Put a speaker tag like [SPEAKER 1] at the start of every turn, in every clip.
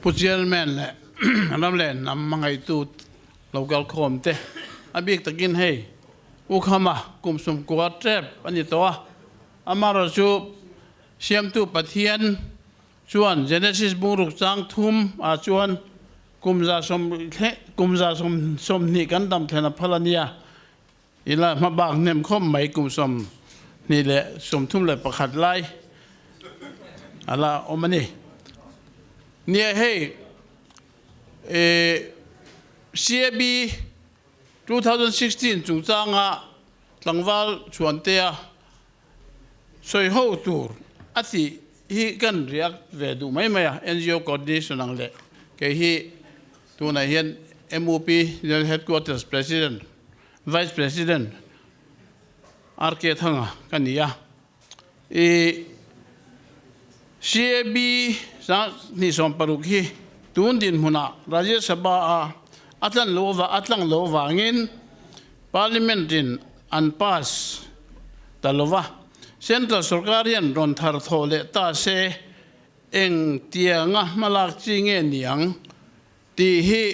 [SPEAKER 1] Pu Chairman leh ram leh hnam hmangaihtu lo kal khawm te a bik takin hei U Khama kum sumkua tep a ni tawh a, amaherawhchu Siamtu Pathian chuan Genesis bungruk chang thum ah chuan kum za sawm kum za sawm 20 kan dam thlen a phal a nia. Ila hma bak hnem khawp mai kum 21 lai a la awm a ni. Nia hei CAB 2016 chungchanga tlangval chhuantea sawi ho tur a tih hi kan react ve duh mai mai a, NGO coordination ang leh kei hi tunah hian MUP General Headquarters President, Vice President RK Thanga ka ni a. I CAB 2016 hi tun dinhmunah Rajya Sabha a a tlan lo a tlang lo vangin Parliament in an pass ta lo va, Central sorkar hian rawn thar thawh leh ta se eng tianga hmalak chi nge niang tih hi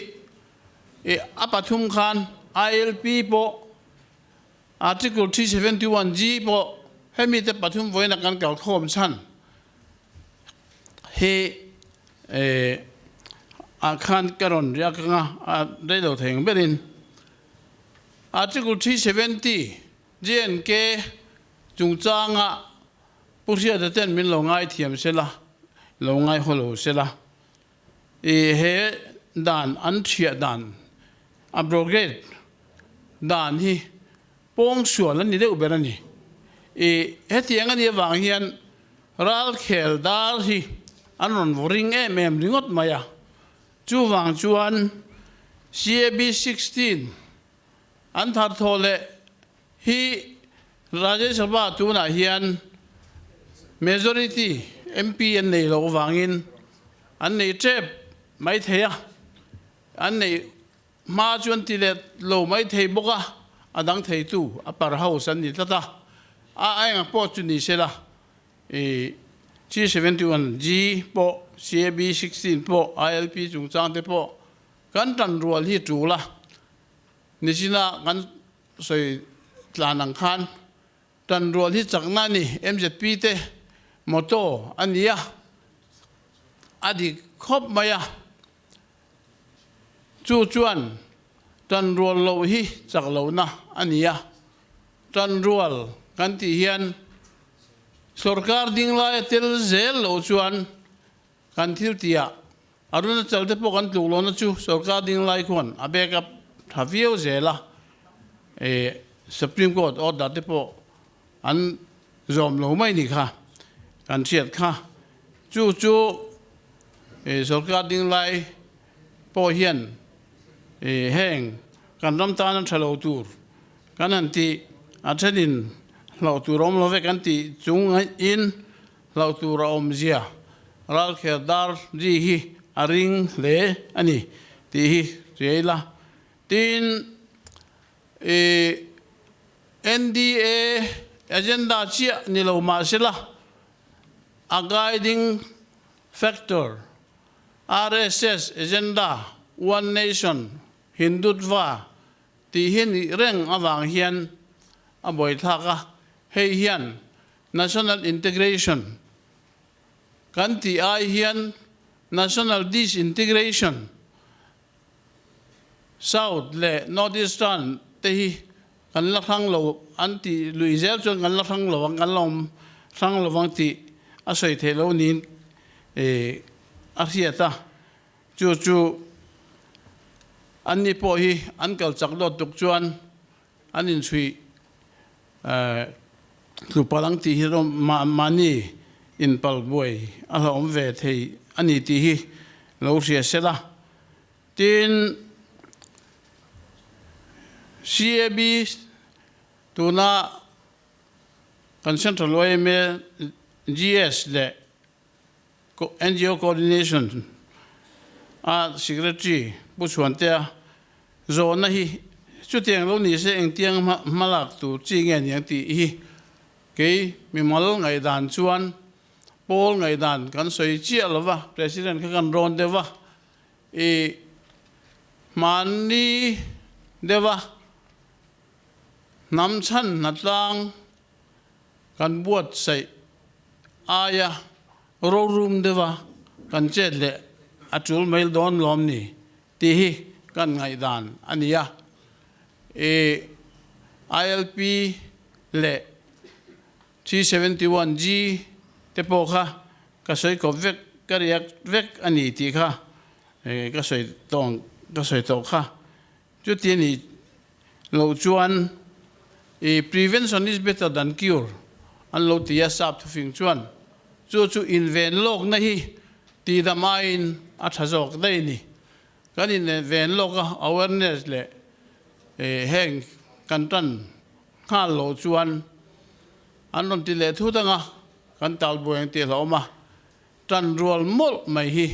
[SPEAKER 1] a pathum khan ILP pawh Article 371G pawh hemi te pathum vawiin a kan kal khawm chhan hi ah khan ka rawn riak anga a rei lo thei ang berin Article 370 JNK chungchanga Pu Hriata ten min lo ngaithiam sela, lo ngaihaw lo sela. I he dan an thiah dan, abrogate dan hi pawngsual an ni deuh ber a ni. I hetiang a nih avang hian ralkhel dar hi an rawn vaw ring em em ringawt mai a. Chuvang chuan CAB 16 an thar thawh leh hi Rajya Sabha tunah hian majority MP an nei loh avangin an nei tep mai thei a, an neih hma chu an ti let lo mai thei bawk a, a dang theitu upper house an ni tlat a, a enga pawh chu ni sela i G71 G pawh CAB 16 pawh ILP chungchang te pawh kan tan rual hi tul a, nichina kan sawi tlan ang khan tan rual hi chakna a ni, MZP te motto a ni a, a dik khawp mai a, chu chuan tan rual loh hi chak lohna a ni a, tan rual kan tih hian sorkar ding laia tel zel loh chuan kan thil tihah Arunachal te pawh kan tluk lohna chu sorkar ding lai khuan a back up tha viau zel a, Supreme Court order te pawh an zawm lo mai ni kha kan hriat kha. Chu chu sorkar ding lai pawh hian heng kan ram tan a tha lo tur kan han tih a thenin hlauh tur a awm lo vek an tih chung in Hlauh tur a awmzia ralkher dar ri hi a ring hle a ni tih hi hria ila. Tin, i NDA agenda chiah ni lo mah sela, a guiding factor RSS agenda One Nation Hindutva tih hi nih reng avang hian a buaithlak a, hei hian National integration kan tih ai hian national disintegration, South leh North Eastern te hi kan la hrang lo an tih lui zel chuan kan la hrang lo ang, kan la awm hrang lo ang tih a sawi theih loh niin a hriat a. Chu chu anni pawh hi an kal chak dawt tuk chuan an inchhuih Tlupa lang tih hi rawh mahni inpal buai a hlauhawm ve thei a ni tih hi lo hria se la. Tin, CAB tuna kan Central yma GS leh NGO Coordination a Secretary Pu Chhuantea zawhna hi chutiang lo ni se engtiang hmalak tur chi nge niang tih hi kei mimal ngaihdan chuan Pawl ngaihdan kan sawi chiah lo va, President kha kan rawn deuh va, i hmanni deuh a hnam chhan hnatlang kan buatsaih aia rorum deuh a kan chet leh a tul mai dawn lawm ni tih hi kan ngaihdan a ni a. I ILP leh 371 G te pawh kha ka sawi kawp vek, ka react vek a ni tih kha ka sawi tawng ka sawi tawh kha. Chuti a nih loh chuan i prevention is better than cure an lo ti a, sap thufing chuan chu chu inven lawkna hi tihdam aiin a tha zawk daih a ni. Kan inven lawk a, awareness leh heng kan tan nghal loh chuan an rawn ti leh thut ang a, kan talbuai ang tih a hlauhawm a. Tan rual mawlh mai hi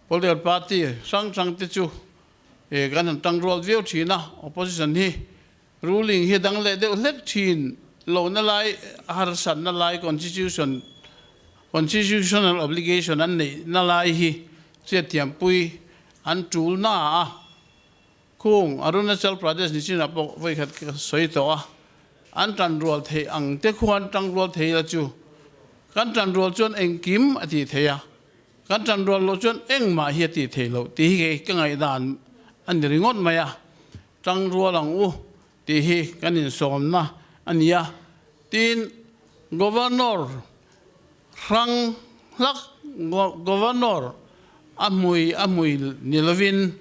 [SPEAKER 1] political party hrang hrang te chu kan han tang rual viau thin a, opposition hi ruling hi dang leh deuh hlek thin lohna lai harsatna lai constitution constitutional obligation an neihna lai hi hriatthiampui an tul na a. Khung Arunachal Pradesh ni chinah pawh vawikhat ka sawi tawh a, an tan rual theih ang te khuan tang rual thei la chu kan tan rual chuan engkim a tih theih a, kan tan rual loh chuan engmah hi a tih theih loh tih hi kei ka ngaihdan a ni ringawt mai a, tang rual ang u tih hi kan insawmna a ni a. Tin, Governor hrang hlak Governor a hmui a hmui ni lovin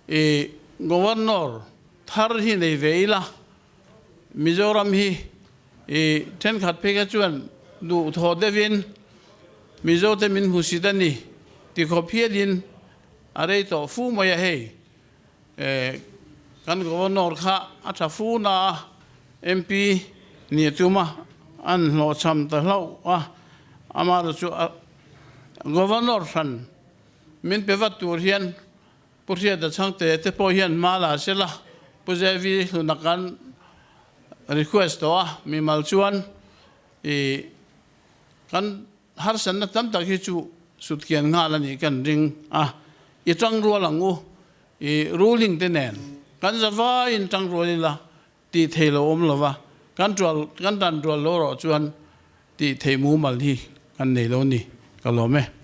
[SPEAKER 1] I Governor thar hi nei ve ila, Mizoram hi i thenkhat phei kha chuan duhthawh deuhin Mizote min hmusit a ni ti khawp hialin a rei tawh fu mai a hei. Kan Governor kha a tha fu na a, MP ni a tum a, an hlawhchham ta hlauh a, amaherawhchu chu a Governor hran min pe vat tur hian Pu Hriata Chhangte te pawh hian hma la se la, Pu Zevi hluna kan request tawh a, mimal chuan i kan harsatna tam tak hi chu sutkian nghal a nih kan ring a, i tangrual ang u, i ruling te nen kan zavaiin tangrual ila tih thei lo awm lova, kan tual kan tan tual lo rawh chuan tih theih mumal hi kan nei lo ni, ka lawm e.